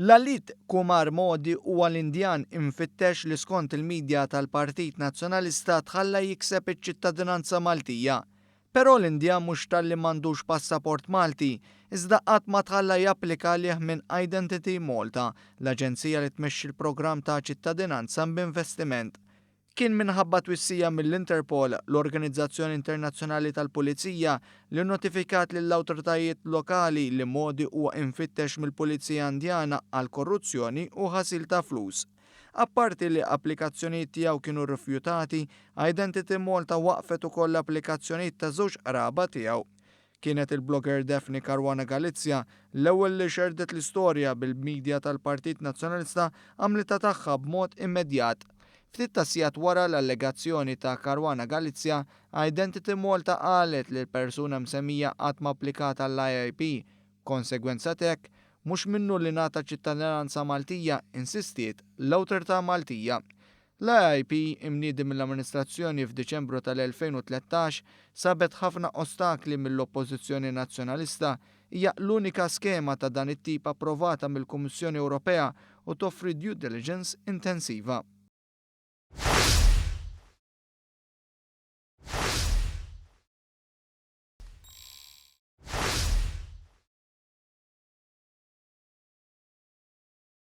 Lalit Kumar Modi huwa l-Indjan imfittex li skont il-midja tal-Partit Nazzjonalista tħalla jikseb iċ-ċittadinanza Maltija. Però l-Indjan mhux talli m'għandux passaport Malti, iżda qatt ma tħalla japplika għalih minn Identity Malta, l-aġenzija li tmexxi l-programm ta' ċittadinanza b'investiment. Kien minħabba twissija mill-Interpol, l-organizzazzjoni internazzjonali tal-pulizija, li nnotifikat lill-awtoritajiet lokali li Modi huwa imfittex mill-pulizija Indjana għal korruzzjoni u ħasil ta' flus. Apparti li applikazzjonijiet tiegħu kienu rrifjutati, Identity Malta waqqfet ukoll l-applikazzjonijiet ta' żewġ qraba tiegħu. Kienet il-blogger Daphne Caruana Galizia l-ewwel li xerrdet l-istorja bil-media tal-Partit Nazzjonalista għamlitha tagħha b'mod immedjat. Ftit tas-sigħat wara l-allegazzjoni ta' Caruana Galizia, Identity Malta qalet li l-persuna msemmija qatt ma applikat għall-IIP. B'konsegwenza t'hekk, mhux minnu li ngħata ċittadinanza Maltija, insistiet l-awtorità Maltija. L-IIP, imniedi mill-amministrazzjoni f'Diċembru tal-2013, sabet ħafna ostakli mill-Oppożizzjoni Nazzjonalista. Hija l-unika skema ta' dan it-tip approvata mill-Kummissjoni Ewropea u toffri due diligence intensiva.